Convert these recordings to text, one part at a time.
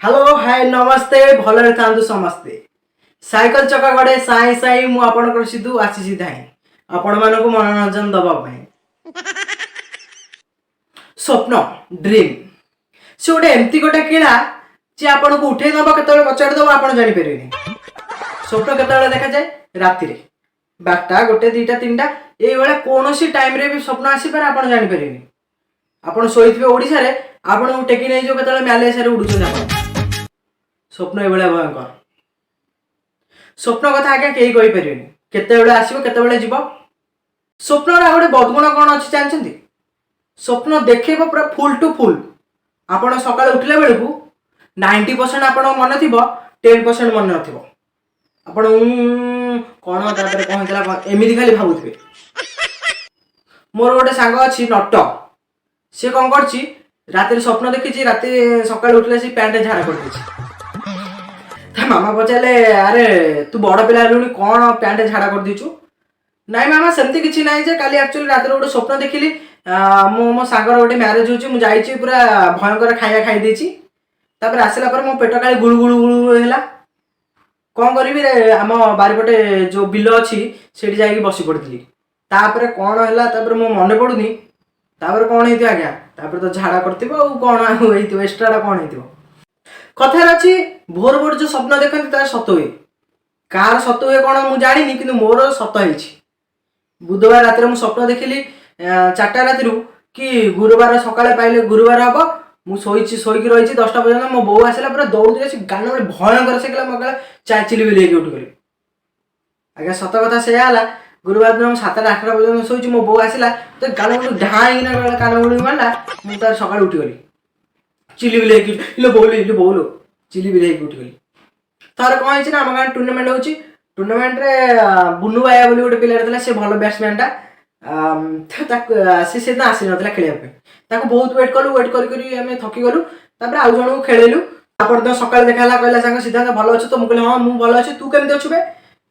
Hello, ହାଏ, ନମସ୍ତେ, ଭଲରେ ଥାଆନ୍ତୁ ସମସ୍ତେ। ସାଇକେଲ ଚକା ଗଡ଼େ ସାଇଁ ସାଇଁ, ମୁଁ ଆପଣଙ୍କର ସିଧୁ ଆସିଛି ଧାଇଁ ଆପଣମାନଙ୍କୁ ମନୋରଞ୍ଜନ ଦେବା ପାଇଁ। ସ୍ୱପ୍ନ, ଡ୍ରିମ୍, ସେ ଗୋଟେ ଏମିତି ଗୋଟେ କିଳା ଯେ ଆପଣଙ୍କୁ ଉଠେଇ ଦେବ, କେତେବେଳେ କଚାଡ଼ି ଦେବ ଆପଣ ଜାଣିପାରିବେନି। ସ୍ୱପ୍ନ କେତେବେଳେ ଦେଖାଯାଏ? ରାତିରେ 12ଟା, 1, 2ଟା, 3ଟା, ଏଇଭଳିଆ କୌଣସି ଟାଇମ୍ରେ ବି ସ୍ୱପ୍ନ ଆସିପାରେ, ଆପଣ ଜାଣିପାରିବେନି। ଆପଣ ଶୋଇଥିବେ ଓଡ଼ିଶାରେ, ଆପଣଙ୍କୁ ଟେକି ନେଇଯିବ, କେତେବେଳେ ମ୍ୟାଲେସିଆରେ ଉଡୁଛନ୍ତି ଆପଣ। ସ୍ୱପ୍ନ ଏଇଭଳିଆ ଭୟଙ୍କର। ସ୍ୱପ୍ନ କଥା ଆଜ୍ଞା କେହି କହିପାରିବେନି, କେତେବେଳେ ଆସିବ, କେତେବେଳେ ଯିବ। ସ୍ୱପ୍ନର ଆଉ ଗୋଟେ ବଦଗୁଣ କ'ଣ ଅଛି ଜାଣିଛନ୍ତି? ସ୍ୱପ୍ନ ଦେଖେଇବ ପୁରା ଫୁଲ୍ ଟୁ ଫୁଲ୍, ଆପଣ ସକାଳେ ଉଠିଲା ବେଳକୁ 90% ଆପଣଙ୍କ ମନେ ଥିବ, 10% ମନେ ନଥିବ। ଆପଣ ଉଁ କ'ଣ, ତାପରେ କ'ଣ ହେଇଥିଲା କ'ଣ, ଏମିତି ଖାଲି ଭାବୁଥିବେ। ମୋର ଗୋଟେ ସାଙ୍ଗ ଅଛି ନଟ। ସେ କ'ଣ କରିଛି, ରାତିରେ ସ୍ୱପ୍ନ ଦେଖିଛି, ରାତି ସକାଳୁ ଉଠିଲେ ସେ ପ୍ୟାଣ୍ଟରେ ଝାଡ଼ା କରିଦେଇଛି। ତା ମାମା ପଚାରିଲେ, "ଆରେ, ତୁ ବଡ଼ ପିଲା ହେଲୁଣି, କ'ଣ ପ୍ୟାଣ୍ଟରେ ଝାଡ଼ା କରିଦେଇଛୁ?" "ନାଇଁ ମାମା, ସେମିତି କିଛି ନାହିଁ ଯେ, କାଲି ଆକ୍ଚୁଆଲି ରାତିରେ ଗୋଟେ ସ୍ୱପ୍ନ ଦେଖିଲି। ମୁଁ ମୋ ସାଙ୍ଗର ଗୋଟେ ମ୍ୟାରେଜ୍ ହେଉଛି, ମୁଁ ଯାଇଛି, ପୁରା ଭୟଙ୍କର ଖାଇବା ଖାଇ ଦେଇଛି। ତାପରେ ଆସିଲା ପରେ ମୋ ପେଟ କାଳେ ଗୁଳୁ ଗୁଳୁ ଗୁଳୁ ଗୁଳୁ ହେଲା। କ'ଣ କରିବି ରେ, ଆମ ବାରିପଟେ ଯୋଉ ବିଲ ଅଛି, ସେଇଠି ଯାଇକି ବସି ପଡ଼ିଥିଲି। ତାପରେ କ'ଣ ହେଲା, ତାପରେ ମୋ ମନେ ପଡ଼ୁନି। ତାପରେ କ'ଣ ହେଇଥିବ ଆଜ୍ଞା? ତାପରେ ତ ଝାଡ଼ା କରିଥିବ, ଆଉ କ'ଣ ଆଉ ହେଇଥିବ? ଏକ୍ସଟ୍ରାଟା କ'ଣ ହେଇଥିବ?" କଥାରେ ଅଛି, ଭୋର ଭୋର ଯୋଉ ସ୍ୱପ୍ନ ଦେଖନ୍ତି ତାର ସତ ହୁଏ। କାହାର ସତ ହୁଏ କ'ଣ ମୁଁ ଜାଣିନି, କିନ୍ତୁ ମୋର ସତ ହେଇଛି। ବୁଧବାର ରାତିରେ ମୁଁ ସ୍ୱପ୍ନ ଦେଖିଲି 4ଟା ରାତିରୁ କି ଗୁରୁବାର ସକାଳେ ପାଇଲେ ଗୁରୁବାର ହବ। ମୁଁ ଶୋଇଛି, ଶୋଇକି ରହିଛି 10ଟା ପର୍ଯ୍ୟନ୍ତ। ମୋ ବୋଉ ଆସିଲା, ପୁରା ଦୌଡ଼ି ଆସି ଗାଲ ଗୋଟେ ଭୟଙ୍କର ସେକିଲା, ମୋ କାଳେ ଚିଲି ବିଲି ହେଇକି ଉଠିଗଲି। ଆଜ୍ଞା, ସତ କଥା ସେଇଆ ହେଲା। ଗୁରୁବାର ଦିନ ମୁଁ 7ଟା 8ଟା ପର୍ଯ୍ୟନ୍ତ ଶୋଇଛି। ମୋ ବୋଉ ଆସିଲା ତ ଗାଲ ମୁଣ୍ଡ ଢାଇକିନା କାନ ମୁଣ୍ଡ ମାରିଲା। ମୁଁ ତାର ସକାଳୁ ଉଠିଗଲି ଚିଲି ବିଲି ହେଇକି। ଇଲୋ ବୋଉଲୋ, ଇଲୋ ବୋଉଲୋ, ଚିଲି ବିଲି ହେଇକି ଉଠିଗଲି। ଥରେ କ'ଣ ହେଇଛି ନା, ଆମ ଗାଁରେ ଟୁର୍ଣ୍ଣାମେଣ୍ଟ ହେଉଛି। ଟୁର୍ଣ୍ଣାମେଣ୍ଟରେ ବୁନୁ ବାୟା ବୋଲି ଗୋଟେ ପିଲାଟେ ଥିଲା। ସେ ଭଲ ବ୍ୟାଟ୍ସମ୍ୟାନଟା। ତାକୁ ସେ ସେଦିନ ଆସିନଥିଲା ଖେଳିବା ପାଇଁ। ତାକୁ ବହୁତ ୱେଟ୍ କଲୁ, ୱେଟ୍ କରି କରି ଆମେ ଥକି ଗଲୁ। ତାପରେ ଆଉ ଜଣକୁ ଖେଳେଇଲୁ। ତାପରଦିନ ସକାଳେ ଦେଖା ହେଲା। କହିଲା, "ସାଙ୍ଗ ସିଦ୍ଧାନ୍ତ, ଭଲ ଅଛୁ ତ?" ମୁଁ କହିଲି, "ହଁ, ମୁଁ ଭଲ ଅଛି। ତୁ କେମିତି ଅଛୁ ବେ?"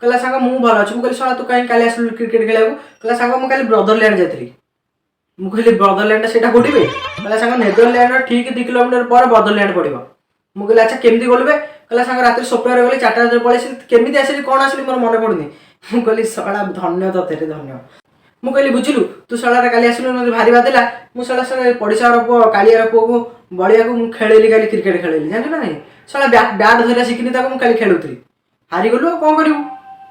କହିଲା, "ସାଙ୍ଗ, ମୁଁ ଭଲ ଅଛି।" ମୁଁ କହିଲି, "ଶଳା, ତୁ କାହିଁ କାଲି ଆସିଲୁ କ୍ରିକେଟ ଖେଳିବାକୁ?" କହିଲା, "ସାଙ୍ଗ, ମୁଁ କାଲି ବ୍ରଦରଲ୍ୟାଣ୍ଡ ଯାଇଥିଲି।" ମୁଁ କହିଲି, "ବ୍ରଦରଲ୍ୟାଣ୍ଡ ସେଇଟା କୋଉଠି ବେ?" କହିଲା, "ସାଙ୍ଗ, ନେଦରଲ୍ୟାଣ୍ଡର ଠିକ୍ 2 କିଲୋମିଟର ପରେ ବ୍ରଦରଲ୍ୟାଣ୍ଡ ପଡ଼ିବ।" ମୁଁ କହିଲି, "ଆଚ୍ଛା, କେମିତି ଗଲୁ ବେ?" କହିଲା, "ସାଙ୍ଗ, ରାତିରେ ସ୍ୱପ୍ନରେ ଗଲି, 4ଟା ରାତିରେ ପଳେଇ ଆସିଲି। କେମିତି ଆସିଲି, କ'ଣ ଆସିଲି, ମୋର ମନେ ପଡ଼ୁନି।" ମୁଁ କହିଲି, "ଶଳା, ଧନ୍ୟ ତତେ ରେ, ଧନ୍ୟ।" ମୁଁ କହିଲି, "ବୁଝିଲୁ, ତୁ ଶଳାରେ କାଲି ଆସିଲୁ, ମୋତେ ଭାରି ବାଧିଲା। ମୁଁ ଶଳା ଶଳା ପଡ଼ିଶା ଘର ପୁଅ କାଳିଆର ପୁଅକୁ, ବଳିଆକୁ ମୁଁ ଖେଳେଇଲି, କାଲି କ୍ରିକେଟ ଖେଳେଇଲି, ଜାଣିଛୁ ନା ନାଇଁ? ଶଳା ବ୍ୟାଟ୍ ଧରିବା ଶିଖିନି, ତାକୁ ମୁଁ କାଲି ଖେଳୁଥିଲି। ହାରିଗଲୁ, ଆଉ କ'ଣ କରିବୁ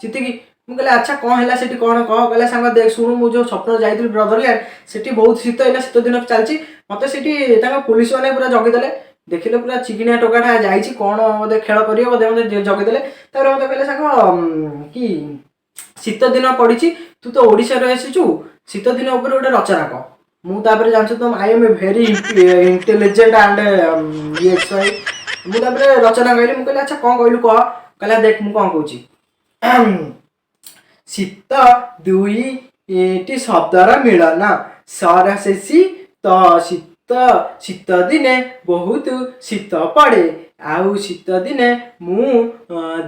ଜିତିକି?" ମୁଁ କହିଲି, "ଆଚ୍ଛା, କ'ଣ ହେଲା ସେଠି, କ'ଣ କହ?" କହିଲା, "ସାଙ୍ଗ, ଦେଖ, ଶୁଣୁ, ମୁଁ ଯେଉଁ ସ୍ୱପ୍ନ ଯାଇଥିଲି ବ୍ରଦରଲ୍ୟାଣ୍ଡ, ସେଠି ବହୁତ ଶୀତ, ଏଇନା ଶୀତ ଦିନ ଚାଲିଛି। ମୋତେ ସେଠି ତାଙ୍କ ପୋଲିସ ମାନେ ପୁରା ଜଗିଦେଲେ। ଦେଖିଲେ ପୁରା ଚିକିଣିଆ ଟୋକାଟା ଯାଇଛି, କ'ଣ ବୋଧେ ଖେଳ କରିବ ବୋଧେ, ମୋତେ ଜଗିଦେଲେ। ତାପରେ ମୋତେ କହିଲେ, ସାଙ୍ଗ, କି ଶୀତ ଦିନ ପଡ଼ିଛି, ତୁ ତ ଓଡ଼ିଶାରୁ ଆସିଛୁ, ଶୀତ ଦିନ ଉପରେ ଗୋଟେ ରଚନା କହ।" ମୁଁ ତାପରେ ଜାଣିଛୁ ତ, I am a very intelligent and ଇଏ ଏକ୍ସ। ମୁଁ ତାପରେ ରଚନା କହିଲି। ମୁଁ କହିଲି, "ଆଚ୍ଛା, କ'ଣ କହିଲୁ କହ?" କହିଲା, "ଦେଖ, ମୁଁ କ'ଣ କହୁଛି। ଶୀତ ଦୁଇଟି ଶବ୍ଦର ମିଳନ, ସର ଶେଷି ତ ଶୀତ। ଶୀତ ଦିନେ ବହୁତ ଶୀତ ପଡ଼େ, ଆଉ ଶୀତ ଦିନେ ମୁଁ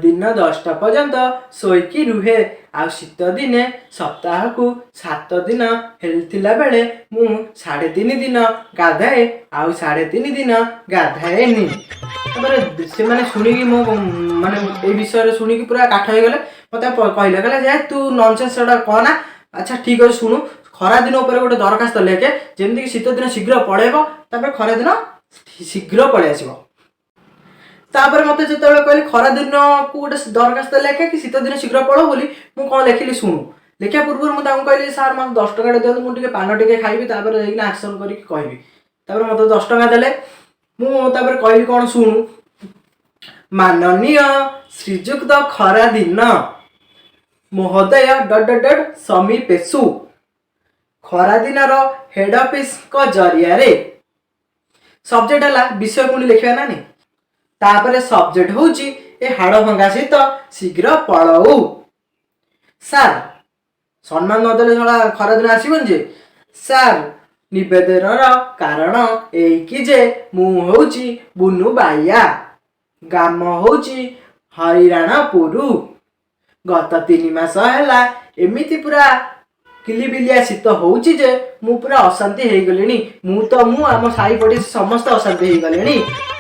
ଦିନ 10ଟା ପର୍ଯ୍ୟନ୍ତ ଶୋଇକି ରୁହେ। ଆଉ ଶୀତ ଦିନେ ସପ୍ତାହକୁ 7 ଦିନ ହେଉଥିଲା ବେଳେ ମୁଁ 3.5 ଦିନ ଗାଧାଏ, ଆଉ 3.5 ଦିନ ଗାଧାଏନି।" ତାପରେ ସେମାନେ ଶୁଣିକି, ମୋ ମାନେ ଏଇ ବିଷୟରେ ଶୁଣିକି ପୁରା କାଠ ହେଇଗଲେ। ମତେ କହିଲେ, କହିଲେ ଯେ ତୁ ନନସେନ୍ସ ସେଟା କହନା। ଆଚ୍ଛା, ଠିକ୍ ଅଛି, ଶୁଣୁ, ଖରା ଦିନ ଉପରେ ଗୋଟେ ଦରଖାସ୍ତ ଲେଖେ, ଯେମିତିକି ଶୀତ ଦିନ ଶୀଘ୍ର ପଳେଇବ, ତାପରେ ଖରା ଦିନ ଶୀଘ୍ର ପଳେଇ ଆସିବ। ତାପରେ ମତେ ଯେତେବେଳେ କହିଲେ ଖରା ଦିନକୁ ଗୋଟେ ଦରଖାସ୍ତ ଲେଖେ କି ଶୀତ ଦିନ ଶୀଘ୍ର ପଳଉ ବୋଲି, ମୁଁ କ'ଣ ଲେଖିଲି ଶୁଣୁ। ଲେଖିବା ପୂର୍ବରୁ ମୁଁ ତାଙ୍କୁ କହିଲି, "ସାର୍, ମୋତେ 10 ଟଙ୍କାଟେ ଦିଅନ୍ତୁ, ମୁଁ ଟିକେ ପାନ ଟିକେ ଖାଇବି, ତାପରେ ଯାଇକିନା ଆକ୍ସନ୍ କରିକି କହିବି।" ତାପରେ ମୋତେ 10 ଟଙ୍କା ଦେଲେ। ମୁଁ ତାପରେ କହିଲି କ'ଣ ଶୁଣୁ। ମାନନୀୟ ଶ୍ରୀଯୁକ୍ତ ଖରା ଦିନ ମହୋଦୟ ଡଟ୍ ଡଟ୍ ଡଟ୍ ସମୀପେଷୁ, ଖରାଦିନର ହେଡ୍ ଅଫିସଙ୍କ ଜରିଆରେ। ସବଜେକ୍ଟ ହେଲା ବିଷୟ, ପୁଣି ଲେଖିବା ନା ନାଇଁ? ତାପରେ ସବଜେକ୍ଟ ହଉଛି ଏ ହାଡ଼ ଭଙ୍ଗା ଶୀତ ଶୀଘ୍ର ପଳଉ। ସାର୍, ସମ୍ମାନ ନଦେଲେ ଶଳା ଖରାଦିନ ଆସିବନି ଯେ। ସାର୍, ନିବେଦନର କାରଣ ଏଇକି ଯେ ମୁଁ ହଉଛି ବୁନୁ ବାଇଆ, ଗ୍ରାମ ହଉଛି ହରିରାଣପୁର। ଗତ 3 ମାସ ହେଲା ଏମିତି ପୁରା କିଲିବିଲିଆ ଶୀତ ହେଉଛି ଯେ ମୁଁ ପୁରା ଅଶାନ୍ତି ହେଇଗଲିଣି। ମୁଁ ତ ମୁଁ, ଆମ ସାହି ପଡ଼ିଶା ସମସ୍ତେ ଅଶାନ୍ତି ହେଇଗଲେଣି।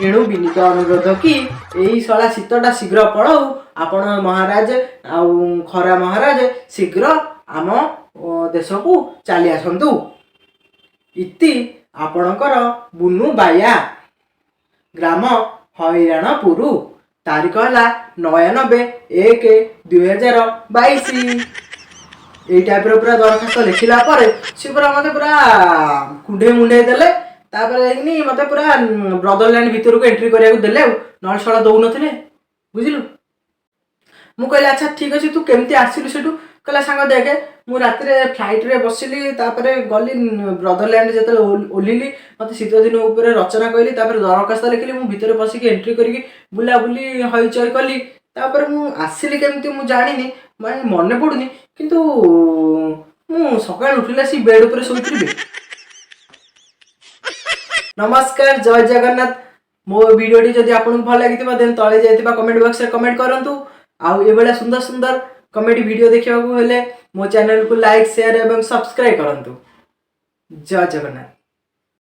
ଏଣୁ ବିନୀତ ଅନୁରୋଧ କି ଏଇ ଶଳା ଶୀତଟା ଶୀଘ୍ର ପଳଉ। ଆପଣ ମହାରାଜ ଆଉ ଖରା ମହାରାଜ ଶୀଘ୍ର ଆମ ଦେଶକୁ ଚାଲି ଆସନ୍ତୁ। ଇତି ଆପଣଙ୍କର ବୁନୁ ବାୟା, ଗ୍ରାମ ହଇରାଣପୁର। ତାରିଖ ହେଲା 99-1-2022। ଏଇ ଟାଇପ୍ର ପୁରା ଦରଖାସ୍ତ ଲେଖିଲା ପରେ ସେ ପୁରା ମୋତେ ପୁରା କୁଣ୍ଢେଇ ମୁଣ୍ଡେଇ ଦେଲେ। ତାପରେ ଯାଇକିନି ମୋତେ ପୁରା ବ୍ରଦର ଲ୍ୟାଣ୍ଡ ଭିତରକୁ ଏଣ୍ଟ୍ରି କରିବାକୁ ଦେଲେ, ଆଉ ନହେଲେ ଶଳା ଦଉନଥିଲେ, ବୁଝିଲୁ? ମୁଁ କହିଲି, ଆଚ୍ଛା ଠିକ୍ ଅଛି, ତୁ କେମିତି ଆସିଲୁ ସେଠୁ? କହିଲା, ସାଙ୍ଗ ଦେଖେ, ମୁଁ ରାତିରେ ଫ୍ଲାଇଟ୍ରେ ବସିଲି, ତାପରେ ଗଲି ବ୍ରଦର ଲ୍ୟାଣ୍ଡ। ଯେତେବେଳେ ଓହ୍ଲିଲି, ମୋତେ ଶୀତ ଦିନ ଉପରେ ରଚନା କହିଲି, ତାପରେ ଦରଖାସ୍ତ ଲେଖିଲି, ମୁଁ ଭିତରେ ପଶିକି ଏଣ୍ଟ୍ରି କରିକି ବୁଲାବୁଲି ହଇଚଇ କଲି। ତାପରେ ମୁଁ ଆସିଲି କେମିତି ମୁଁ ଜାଣିନି, ମାନେ ମନେ ପଡ଼ୁନି, କିନ୍ତୁ ମୁଁ ସକାଳୁ ଉଠିଲେ ଆସି ବେଡ୍ ଉପରେ ଶୋଇଥିଲି। ନମସ୍କାର, ଜୟ ଜଗନ୍ନାଥ। ମୋ ଭିଡ଼ିଓଟି ଯଦି ଆପଣଙ୍କୁ ଭଲ ଲାଗିଥିବ, ଦେନ୍ ତଳେ ଯାଇଥିବା କମେଣ୍ଟ ବକ୍ସରେ କମେଣ୍ଟ କରନ୍ତୁ। ଆଉ ଏଭଳିଆ ସୁନ୍ଦର ସୁନ୍ଦର କମେଡି ଭିଡ଼ିଓ ଦେଖିବାକୁ ହେଲେ ମୋ ଚ୍ୟାନେଲକୁ ଲାଇକ୍, ସେୟାର ଏବଂ ସବସ୍କ୍ରାଇବ୍ କରନ୍ତୁ। ଜୟ ଜଗନ୍ନାଥ।